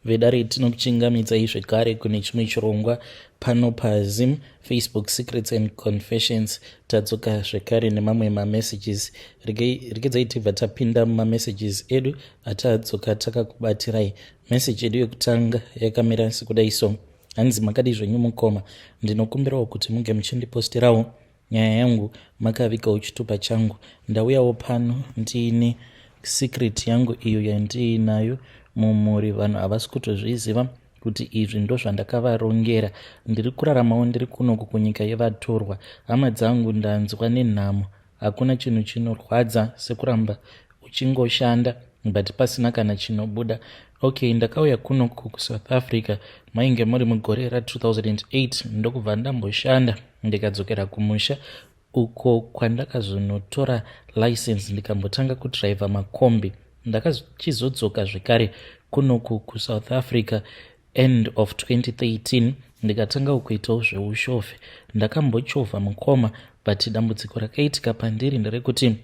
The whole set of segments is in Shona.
Vedare, tinokuchingamidzai zvekare kune chimwe chirongwa pano paZim Facebook Secrets and Confessions. Tadzoka zvekare nemamwe mamessages. Regedzai tibva tapinda mumamessages edu atadzoka takakubatirai. Message yedu yekutanga yakamira sekudai so: hanzi, "Makadi zvenyu mukoma? Ndinokumbirawo kuti munge muchindiposterawo nyaya yangu makavigawo chitupa changu. Ndauyawo pano ndiine secret yangu iyo yandiinayo mumhuri. Vanhu havasi kutozviziva kuti izvi ndo zvandakavarongera. Ndiri kuraramawo ndiri kunoku kunyika yevatorwa. Hama dzangu, ndanzwa nenhamo. Hakuna chinhu chinorwadza sekuramba uchingoshanda but pasina kana chinobuda. Okay, ndakauya kunoku kuSouth Africa mainge muri mugore ra2008, ndokubva ndamboshanda, ndikadzokera kumusha uko kwandakazonotora license, ndikambotanga kudhiraivha makombi. Ndakachizodzoka zvekare kunoku kuSouth Africa end of 2013, ndikatanga kuitawo zveushofe. Ndakambochovha, mukoma, but dambudziko rakaitika pandiri nderekuti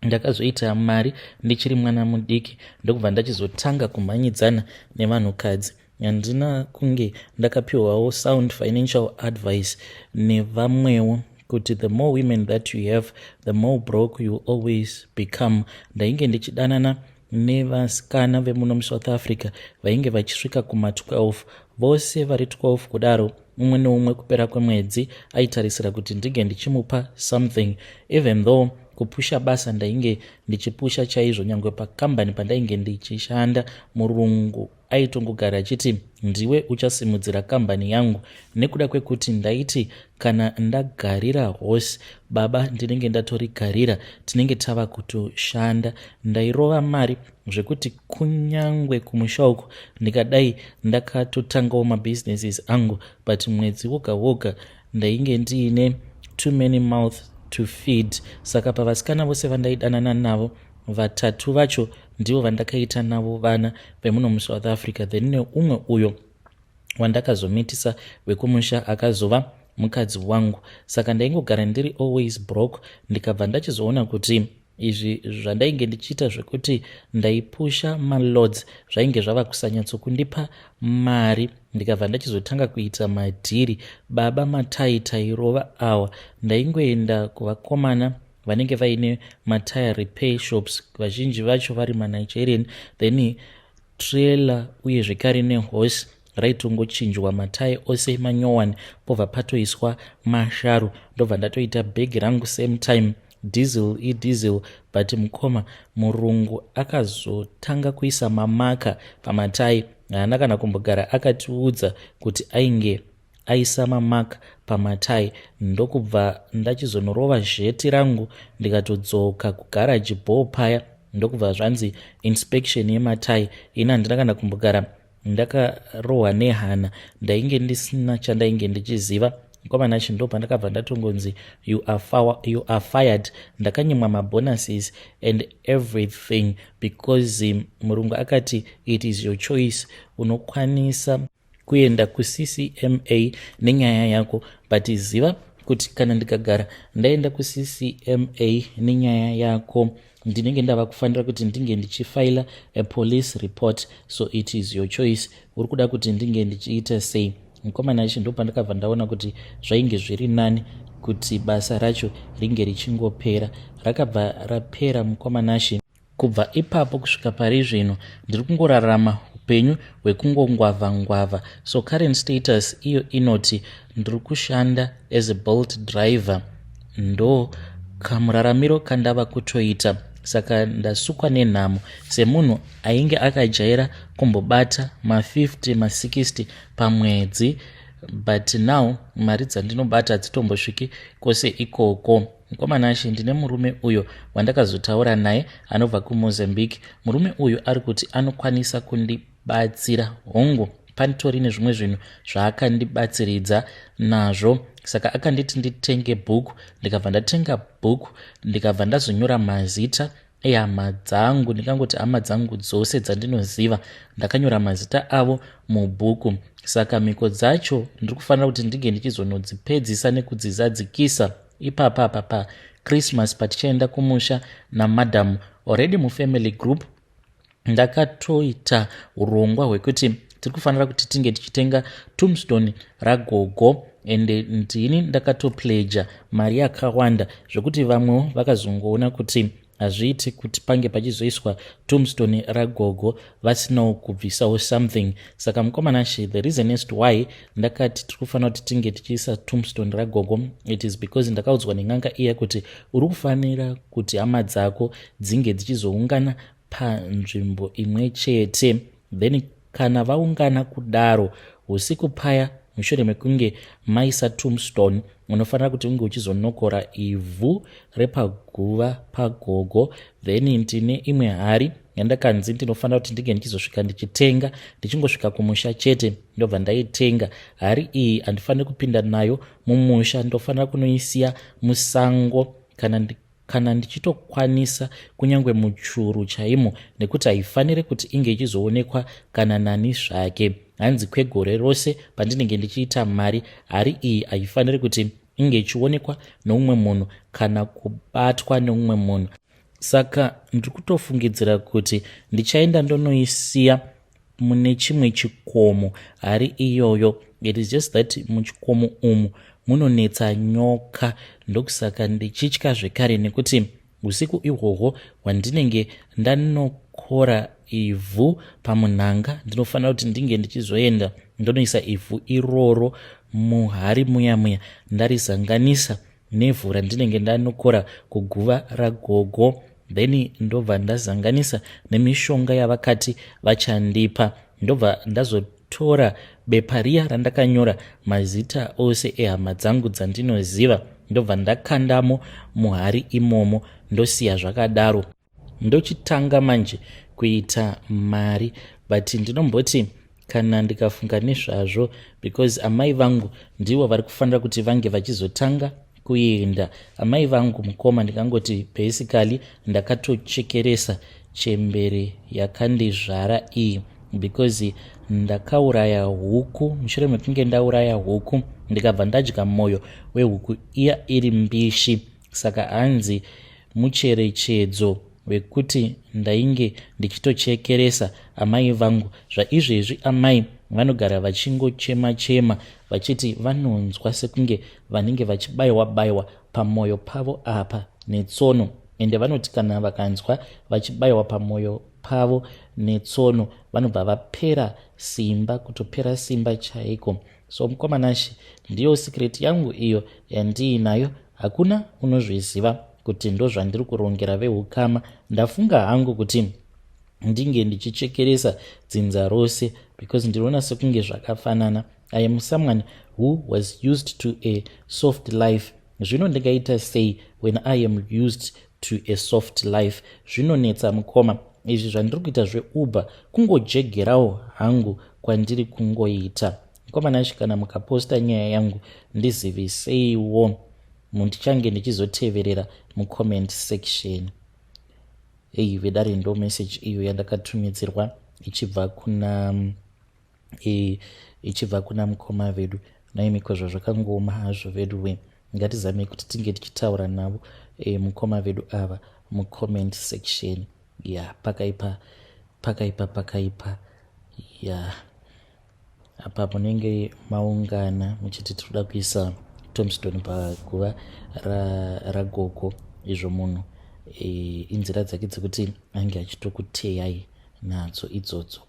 ndakazoita mari ndichiri mwana mudiki, ndokubva ndachizotanga kumhanyidzana nevanhukadzi. Handina kunge ndakapiwawo sound financial advice nevamwewo kuti the more women that you have, the more broke you always become. Ndainge ndichidanana nevasikana vemuno muSouth Africa vainge vachisvika kuma12, vose vari 12 kudaro. Umwe neumwe kupera kwemwedzi aitarisira kuti ndinge ndichimupa something, even though kupusha basa ndainge ndichipusha chaizvo. Nyange pakambani pandainge ndichishanda, murungu aitongogara achiti, 'Ndiwe uchasimudzira kambani yangu,' nekuda kwekuti ndaiti kana ndagarira horse, baba, ndinenge ndatorigarira, tinenge tava kutoshanda. Ndairova mari zvekuti kunyangwe kumusha uko ndikadai ndakatotangawo mabusinesses angu, but mwedzi woga woga ndainge ndiine too many mouth to feed. Saka pavasikana vose vandaidanana navo, vatatu vacho ndivo vandakaita navo vana vemuno muSouth Africa, then neumwe uyo wandakazomitisa wekumusha akazova mukadzi wangu. Saka ndaingogara ndiri always broke. Ndikabva ndachizoona kuti izvi zvandainge ndichiita zvekuti ndaipusha maloads zvainge zvava kusanyatsokundipa mari. Ndikabva ndachizotanga kuita madhiri, baba. Matai tairova awa. Ndaingoenda kuvakomana vanenge vaine matire repair shops, vazhinji vacho vari maNigerian, then trailer uye zvekare nehorse raitongochinjwa matai ose manyowani, pobva patoiswa masharu, ndobva ndatoita bhegi rangu same time. Diesel idiesel. But mukoma, murungu akazotanga kuisa mamarks pamatai. Haana kana kumbogara akatiudza kuti ainge aisa mamarks pamatai. Ndokubva ndachizonorova zheti rangu, ndikatodzoka kugaraji bhoo paya, ndokubva zvanzi inspection yematai. Ini handina kana kumbogara ndakarohwa nehana, ndainge ndisina chandainge ndichiziva. Mukomana, chi ndo pandakabva ndatongonzi, You are fired." Ndakanyimwa mabonuses and everything because murungu akati, "It is your choice, unokwanisa kuenda kuCCMA nenyaya yako, but ziva kuti kana ndikagara ndaenda kuCCMA nenyaya yako, ndinenge ndava kufanira kuti ndinge ndichifaila a police report. So it is your choice, uri kuda kuti ndinge ndichiita sei?" Mukomana ichi, ndo pandakabva ndaona kuti zvainge zviri nani kuti basa racho ringe richingopera. Rakabva rapera, mukomanashi. Kubva ipapo kusvika pari zvino ndiri kungorarama upenyu hwekungongwavha ngwavha. So current status iyo inoti ndiri kushanda as a Bolt driver, ndo kamuraramiro kandava kutoita. Saka ndasukwa nenhamo. Semunhu ainge akajaira kumbobata ma50, ma60 pamwedzi, but now mari dzandinobata hadzitombosviki kwose ikoko. Mukomanashi, ndine murume uyo wandakazotaura naye anobva kuMozambique. Murume uyu ari kuti anokwanisa kundibatsira. Hongu, panitori nezvimwe zvinhu zvaakandibatsiridza nazvo. Saka akanditi nditenge bhuku, ndikabva ndatenga bhuku, ndikabva ndazonyora mazita ehama dzangu. Ndingangoti hama dzangu dzose dzandinoziva, ndakanyora mazita avo mubhuku. Saka mhiko dzacho ndiri kufanira kuti ndinge ndichizonodzipedzisa nekudzizadzikisa ipapa apa paChristmas patichaenda kumusha namadhamu. Already mufamily group ndakatoita urongwa hwekuti Tiri kufanira kuti tinge tichitenga tombstone ragogo, ende ndini ndakatopledger mari yakawanda zvekuti vamwewo vakazongoona kuti hazviiti kuti pange pachizoiswa tombstone ragogo vasinawo kubvisawo something. Saka mukoma Nashe, the reason as to why ndakati tiri kufanira kuti tinge tichiisa tombstone ragogo, it is because ndakaudzwa nen'anga iya kuti uri kufanira kuti hama dzako dzinge dzichizoungana panzvimbo imwe chete. Then kana vaungana kudaro usiku paya, mushure mekunge maisa tombstone, unofanira kuti unge uchizonokora ivhu repaguva pagogo. Then ndine imwe hari yandakanzi ndinofanira kuti ndinge ndichizosvika ndichitenga. Ndichingosvika kumusha chete, ndobva ndaitenga hari iyi. Handifaniri kupinda nayo mumusha, ndofanira kunoisiya musango kana ndichitokwanisa, kunyange muchuru chaimo, nekuti haifaniri kuti inge ichizoonekwa kana nani zvake. Hanzi kwegore rose pandinenge ndichiita mari, hari iyi haifaniri kuti inge ichionekwa noumwe munhu kana kubatwa neumwe munhu. Saka ndiri kutofungidzira kuti ndichaenda ndonoisiya mune chimwe chikomo hari iyoyo. It is just that muchikomo umu munonetsa nyoka, ndokusaka ndichitya zvekare, nekuti usiku ihwohwo hwandinenge ndanokora ivhu pamunhanga, ndinofanira kuti ndinge ndichizoenda ndonoisa ivhu iroro muhari muya muya, ndarizanganisa nevhu randinenge ndanokora kuguva ragogo. Then ndobva ndazanganisa nemishonga yavakati vachandipa, ndobva ndazotora bepa riya randakanyora mazita ose ehama dzangu dzandinoziva, ndobva ndakandamo muhari imomo, ndosiya zvakadaro. Ndochitanga manje kuita mari. But ndinomboti kana ndikafunga nezvazvo, because amai vangu ndivo vari kufanira kuti vange vachizotanga kuenda, amai vangu, mukoma, ndingangoti basically ndakatochekeresa chembere yakandizvara iyi, because ndakauraya huku. Mushure mekunge ndauraya huku, ndikabva ndadya mwoyo wehuku iya iri mbishi. Saka hanzi mucherechedzo wekuti ndainge ndichitochekeresa amai vangu. Zvaizvezvi amai vanogara vachingochema chema, vachiti vanonzwa sekunge vanenge vachibayiwa bayiwa pamwoyo pavo apa netsono. Ende vanoti kana vakanzwa vachibayiwa pamwoyo pavo netsono, vanobva vapera simba, kutopera simba chaiko. So mukoma Nashe, ndiyo secret yangu iyo yandiinayo. Hakuna unozviziva kuti ndozvandiri kurongera veukama. Ndafunga hangu kuti ndinge ndichichekeresa dzinza rose, because ndinoona sekunge zvakafanana. I am someone who was used to a soft life. Zvino ndingaita sei when I am used to a soft life? Zvinonetsa, mukoma. Izvi zvandiri kuita zveUber kungojegerawo hangu kwandiri kungoita. Mukoma Nashe, kana mukaposta nyaya yangu, ndiziviseiwo, mundichange ndichizoteverera mucomment section. Ei vedare, ndo message iyo yandakatumidzirwa ichibva kuna mukoma vedu. Naimiko, zvazvakangooma hazvo vedu we. Ngatizamei kuti tinge tichitaura navo mukoma vedu ava mucomment section. Ya, pakaipa, pakaipa, pakaipa. Ya, apa munenge maungana muchiti tinoda kuisa tombstone paguva ragogo ra, izvo munhu inzira dzake dzekuti ange achitokuteyai nadzo idzodzo.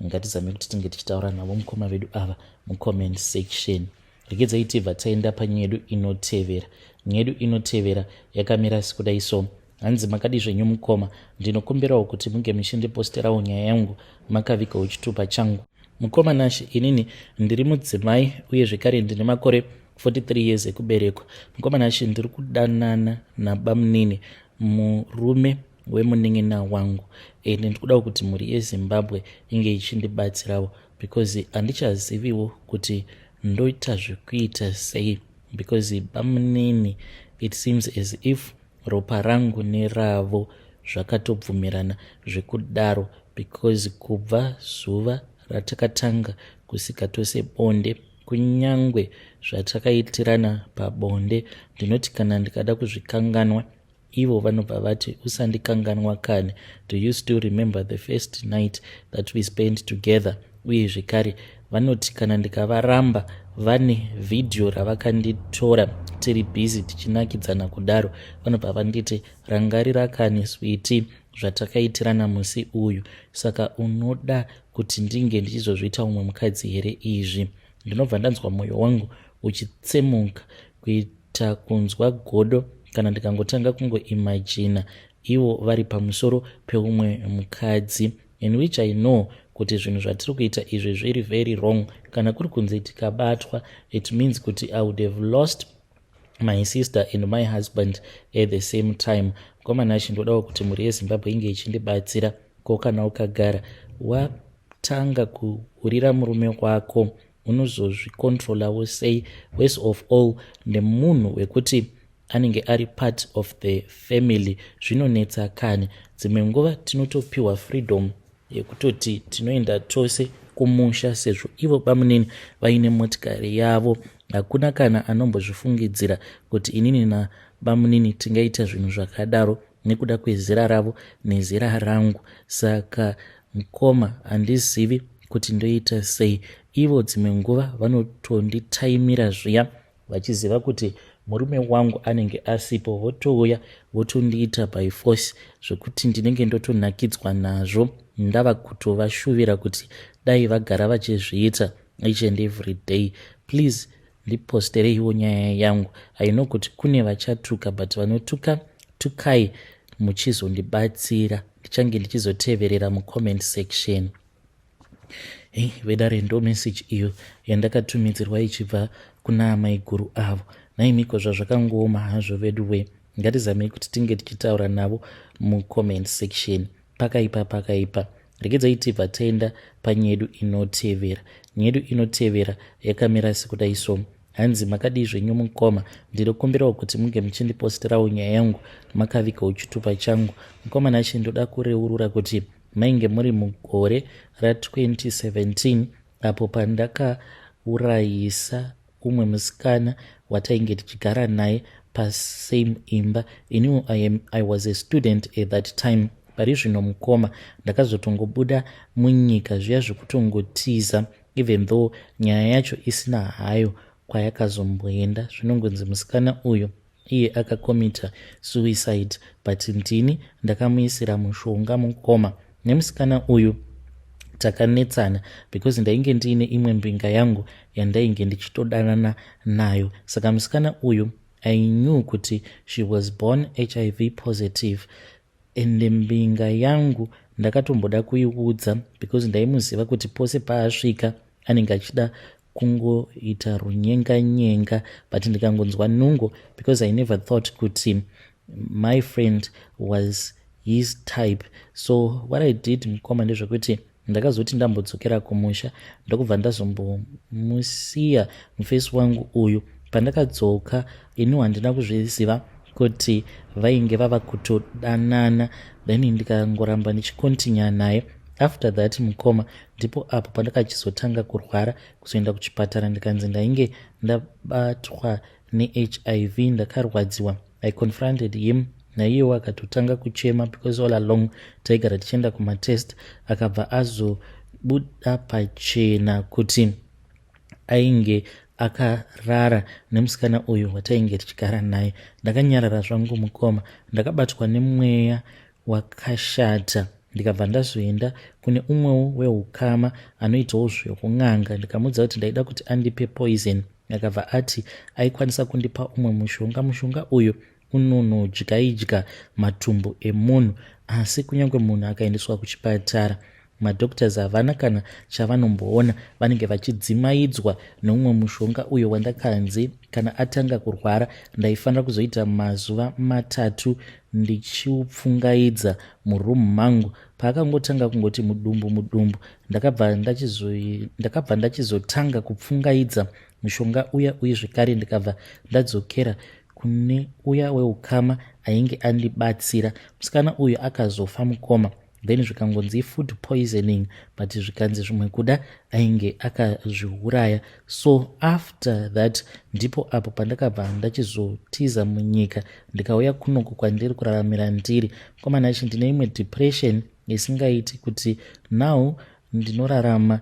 Ngatizame kuti tinge tichitaura navo mukoma vedu ava mucomment section. Regedzai tibva taenda panyaya yedu inotevera. Nyaya yedu inotevera yakamira sekudai. So hanzi, "Makadi zvenyu mukoma? Ndinokumbirawo kuti munge muchindiposterawo nyaya yangu makavigawo chitupa changu. Mukoma Nashe, inini ndiri mudzimai uye zvekare ndine makore 43 years ekuberekwa. Mukoma Nashe, ndiri kudanana nabamunini, murume wemunin'ina wangu, ende ndikudawo kuti mhuri yeZimbabwe inge ichindibatsirawo, because handichaziviwo kuti ndoita zvekuita sei, because bamunini, it seems as if ropa rangu neravo zvakatobvumirana zvekudaro, because kubva zuva ratakatanga kusika tose bonde, kunyangwe zvatakaitirana pabonde, ndinoti kana ndikada kuzvikanganwa, ivo vanobva vati, 'Usandikanganwa kani. Do you still remember the first night that we spent together?' Uye zvekare vanoti kana ndikavaramba vane vhidhiyo ravakanditora tiri busy tichinakidzana kudaro, vanobva vanditi, "Rangarira kani sweetie, zvatakaitirana musi uyu. Saka unoda kuti ndinge ndichizozviita umwe mukadzi here izvi?" Ndinobva ndanzwa mwoyo wangu uchitsemuka, kuita kunzwa godo kana ndikangotanga kungoimajina ivo vari pamusoro peumwe mukadzi, in which I know kuti zvinhu zvatiri kuita izvi zviri very wrong. Kana kuri kunze tikabatwa, it means kuti I would have lost my sister and my husband at the same time. Mukoma Nashi, ndodawo kuti mhuri yeZimbabwe inge ichindibatsira. Ko kana ukagara watanga kuhurira murume wako, unozozvikontrolawo sei? Worst of all, nemunhu wekuti anenge ari part of the family, zvinonetsa kani. Dzimwe nguva tinotopiwa freedom yekutoti tinoenda tose kumusha, sezvo ivo bamunini vaine motikari yavo. Hakuna kana anombozvifungidzira kuti inini nabamunini tingaita zvinhu zvakadaro nekuda kwezera ravo nezera rangu. Saka mukoma, handizivi kuti ndoita sei. Ivo dzimwe nguva vanotonditaimira zviya vachiziva kuti murume wangu anenge asipo, votouya votondiita by force, zvekuti ndinenge ndotonakidzwa nazvo. Ndava kutovashuvira kuti dai vagara vachizviita each and every day. Please ndipostereiwo nyaya yangu. I know kuti kune vachatuka, but vanotuka tukai, muchizondibatsira. Ndichange ndichizoteverera mucomment section. Hei vedare, ndo message iyo yandakatumidzirwa ichibva kuna amaiguru avo. Naimiko, zvazvakangooma hazvo vedu we. Ngatizamei kuti tinge tichitaura navo mucomment section. Pakaipa, pakaipa. Regedzai tibva taenda panyedu inotevera. Nyedu inotevera yakamira sekudai so. Hanzi, "Makadii zvenyu mukoma? Ndinokumbirawo kuti munge muchindiposterawo nyaya yangu makavigawo chitupa changu. Mukoma Nashi, ndoda kureurura kuti mainge muri mugore ra2017 apo pandakaurayisa umwe musikana watainge tichigara naye pasame imba. Iniwo I was a student at that time. Pari zvino mukoma, ndakazotongobuda munyika zviya zvekutongotiza, even though nyaya yacho isina hayo kwayakazomboenda. Zvinongonzi musikana uyu iye akakomita suicide, but ndini ndakamuisira mushonga. Mukoma, nemusikana uyu takanetsana because ndainge ndiine imwe mbinga yangu yandainge ndichitodanana nayo. Saka musikana uyu, I knew kuti she was born HIV positive, ende mbinga yangu ndakatomboda kuiudza because ndaimuziva kuti pose paasvika anenge achida kungoita runyenganyenga, but ndikangonzwa nungo because I never thought kuti my friend was his type. So what I did, mukoma, ndezvekuti ndakazoti ndambodzokera kumusha, ndokubva ndazombomusiya mufesi wangu uyu. Pandakadzoka, iniwo handina kuzviziva kuti vainge vava kutodanana. Then ndikangoramba ndichikontinya naye. After that, mukoma, ndipo apo pandakachizotanga kurwara, kuzoenda kuchipatara, ndikanzi ndainge ndabatwa neHIV. Ndakarwadziwa. I confronted him, naiyewo akatotanga kuchema because all along taigara tichienda kumatest. Akabva azobuda pachena kuti ainge akarara nemusikana uyu watainge tichigara naye. Ndakanyarara zvangu mukoma. Ndakabatwa nemweya wakashata, ndikabva ndazoenda kune umwewo weukama anoitawo zvekun'anga. Ndikamuudza kuti ndaida kuti andipe poison. Akabva ati aikwanisa kundipa umwe mushonga. Mushonga uyu unonodyaidya matumbu emunhu, asi kunyange munhu akaendeswa kuchipatara, madoctors havana kana chavanomboona. Vanenge vachidzimaidzwa neumwe mushonga uyo wandakanzi kana atanga kurwara, ndaifanira kuzoita mazuva 3 ndichiupfungaidza murumu mangu. Paakangotanga kungoti mudumbu mudumbu, ndakabva ndachizotanga kupfungaidza mushonga uya. Uye zvekare ndikabva ndadzokera kune uya weukama ainge andibatsira. Musikana uyu akazofa mukoma. Then zvikangonzi food poisoning, but zvikanzi zvimwe kuda ainge akazviuraya. So after that ndipo apo pandakabva ndachizotiza munyika, ndikauya kunoku kwandiri kuraramira ndiri. Mukoma Nashi, ndine imwe depression isingaiti kuti now ndinorarama.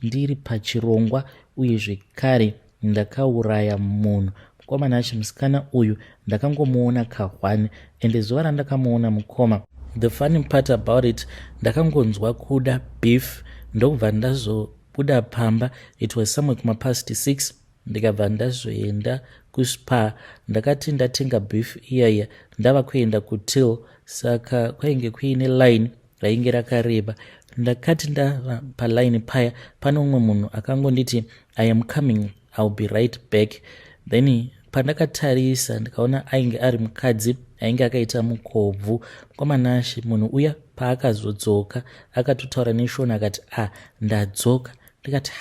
Ndiri pachirongwa uye zvekare ndakauraya munhu. Mukoma Nashe, musikana uyu ndakangomuona kahwani, ende zuva randakamuona, mukoma, the funny part about it, ndakangonzwa kuda beef, ndokubva ndazobuda pamba. It was somewhere kumapast 6. Ndikabva ndazoenda kuSpar. Ndakati ndatenga beef iyaya, ndava kuenda kutill, saka kwainge kuine line rainge rakareba. Ndakati ndava paline paya, pane umwe munhu akangonditi, "I am coming, I'll be right back." Then pandakatarisa, ndikaona ainge ari mukadzi ainge akaita mukobvu. Mukoma Nashe, munhu uya paakazodzoka, akatotaura neShona, akati, "A ah, ndadzoka." Ndikati,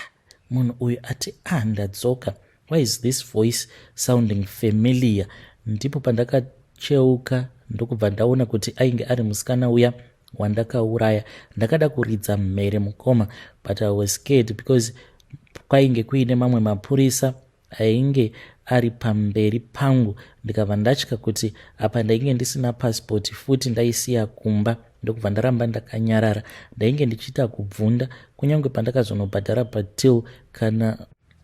"Munhu uyu ati, 'Ah, ndadzoka.' Why is this voice sounding familiar?" Ndipo pandakacheuka, ndokubva ndaona kuti ainge ari musikana uya wandakauraya. Ndakada kuridza mhere, mukoma, but I was scared because kwainge kuine mamwe mapurisa ainge ari pamberi pangu. Ndikabva ndatya kuti apa ndainge ndisina pasipoti futi, ndaisiya kumba. Ndokubva ndaramba ndakanyarara. Ndainge ndichiita kubvunda. Kunyange pandakazonobhadhara patill, kana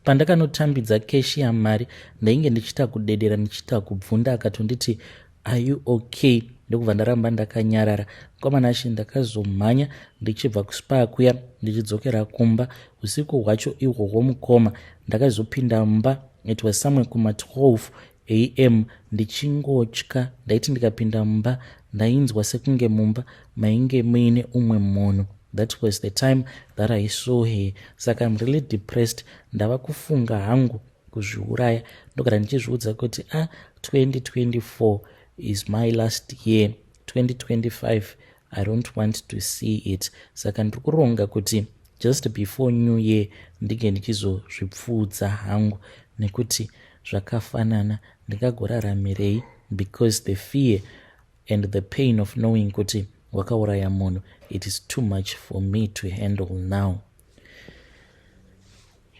pandakanotambidza cashier mari, ndainge ndichiita kudedera, ndichiita kubvunda. Akatonditi, "Are you okay?" Ndokubva ndaramba ndakanyarara. Mukoma Nashe, ndakazomhanya ndichibva kuSpar kuya, ndichidzokera kumba usiku hwacho ihwohwo. Mukoma, ndakazopinda mumba, it was somewhere kuma12 a.m., ndichingotya. Ndaiti ndikapinda mumba, ndainzwa sekunge mumba mainge muine umwe munhu. That was the time that I saw her. Saka I'm really depressed. Ndava kufunga hangu kuzviuraya. Ndogara ndichizviudza kuti, a ah, 2024 is my last year, 2025 I don't want to see it. Saka ndiri kuronga kuti just before New Year ndinge ndichizozvipfuudza hangu, nekuti zvakafanana ndingagoraramirei? Because the fear and the pain of knowing kuti wakauraya munhu, it is too much for me to handle now.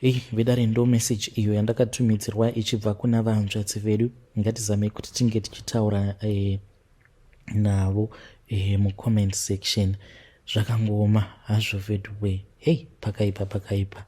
Ei, vedare, ndo message iyo yandakatumidzirwa ichibva kuna vanzvadzi vedu. Ngatizamei kuti tinge tichitaura navo mucomment section. Zvakangooma hazvo, vedwe. Hei, pakaipa, pakaipa.